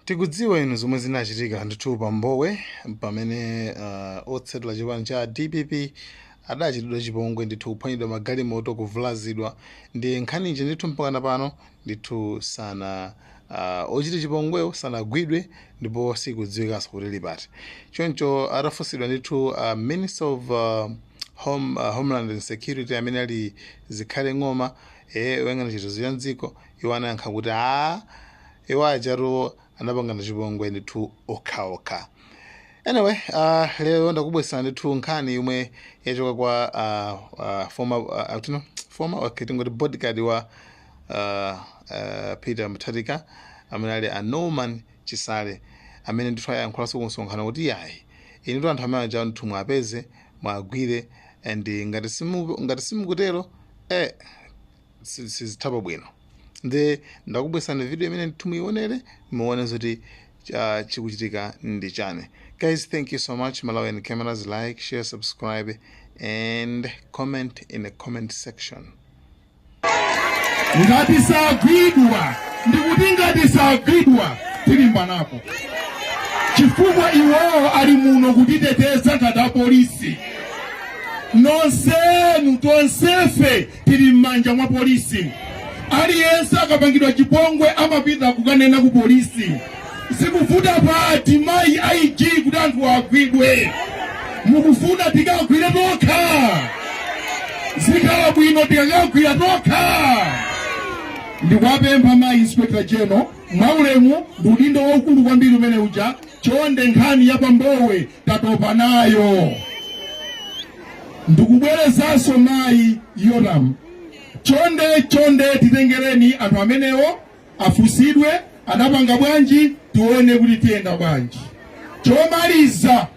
Tikudziwa inu zomwe zinachitika ndithu pa Mbowe pamene otsatira chipani cha DPP adachitidwa chipongwe ndithu, kuphwanyidwa magalimoto, kuvulazidwa. Ndi nkhani ija ndithu mpakana pano ndithu sana ochita chipongwewo sanagwidwe ndipo sikudziwikanso kuti ali pati. Choncho atafunsidwa ndithu Minister of Homeland and Security amene ali Zikhale Ng'oma, woyang'anira chitetezo cha mdziko, iwo anayankha kuti a iwo ajatu anapangana chipongwe ndithu okhaokha. Anyway, lero ndakubweresani ndithu nkhani yomwe yachoka kwa former tino former, okay, tingoti bodyguard wa Peter Mutharika amene ali a Norman Chisale, amene ndithu ayankhulanso ku msonkhano kuti yayi, inu anthu amene aja ndithu mwapeze, mwagwire, and ngati simukutero sizithapo bwino. Nde ndakubweresani video imene ndithu muionere, muone zoti chikuchitika ndi chani. Guys, thank you so much. Malawian Cameras, like, share, subscribe and comment in the comment section. Ngati sagwidwa, ndikuti ngati sagwidwa, tilimbanapo, chifukwa iwowo ali muno kutiteteza ngati apolisi. Nonsenu, tonsefe tili m'manja mwa polisi. Aliyense akapangidwa chipongwe amapita kukanena ku polisi. Zikuvuta pati, mayi IG, kuti anthu agwidwe? Mukufuna tikagwire tokha? Zikhala bwino tikakagwira tokha? Ndikuwapempha mayi Inspector General mwaulemu, ndi udindo waukulu kwambiri umene uja. Chonde, nkhani ya pambowe tatopa nayo. Ndikubwerezanso, mayi Yoram, chonde chonde, titengereni anthu amenewo, afusidwe adapanga bwanji, tione kuti tiyenda bwanji. Chomaliza,